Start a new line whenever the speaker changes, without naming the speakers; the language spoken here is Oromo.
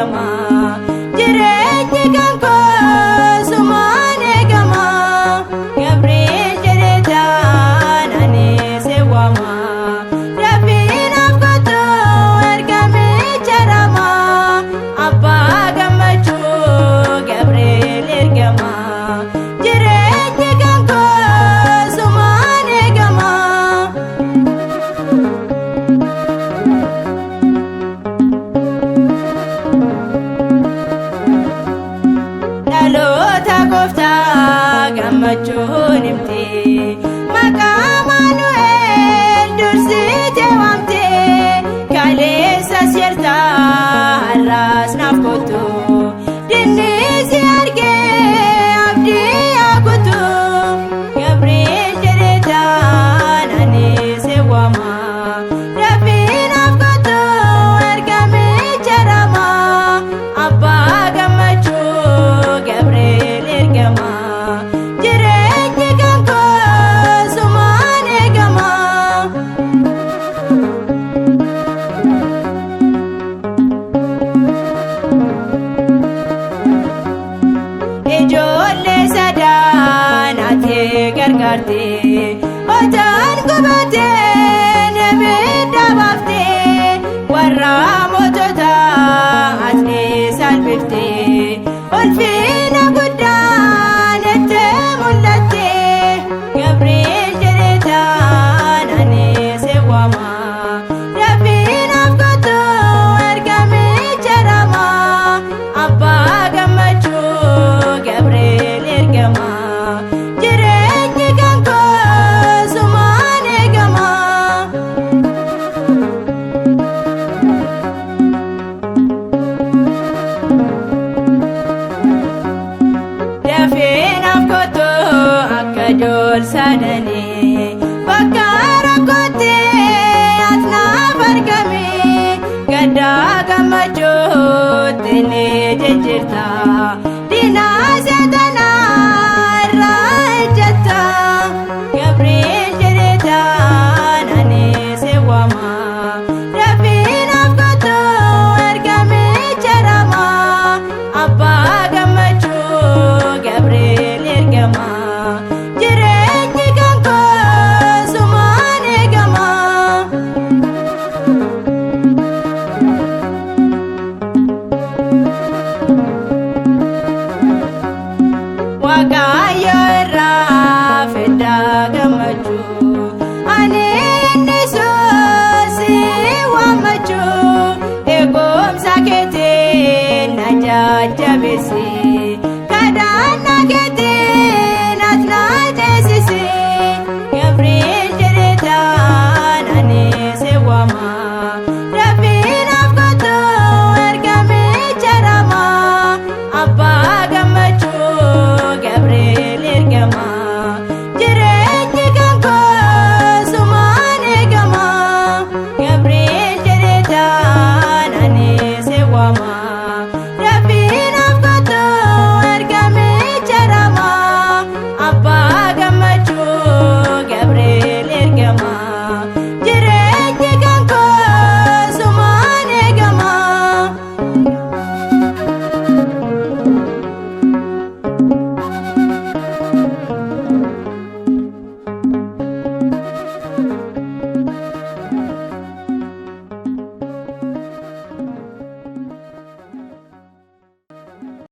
ergama. Jireenyi kan koo sumaan eegama. Gabriel jedheetaan ani si waama. Dafii naaf kottu ergamicha rama. Abbaa gammachuu Gabriel ergama. Jireenyi kan koo sumaan eegama. Dhaloota gooftaa gammachuun himte, maqaa Amaanu'el dursitee waamte, kaleessa seertaa har'aas naaf kottu, dinni si argee abdii haa kutu. Gabriel jedheetaan ani si waama. Dafii naaf kottu ergamicha rama. Abbaa gammachuu Gabriel ergama. Jireenyi kan koo sumaan eegama. Ijoollee sadaan ati gargaarte, otaan gubatee ibidda baafte, warra mootota ati salphifte, ulfina guddaan itti mul'atte. Gabriel jedheetaan ani si waama. Dafii naaf kottu ergamicha rama. Abbaa gammachuu Gabriel ergama. Jireenyi kan koo sumaan eegama. Dafii naaf kottu akka doolsadanii, bakka rakkootti ati naaf argami, gaddaa gammachuutti ni jijjiirta. Diina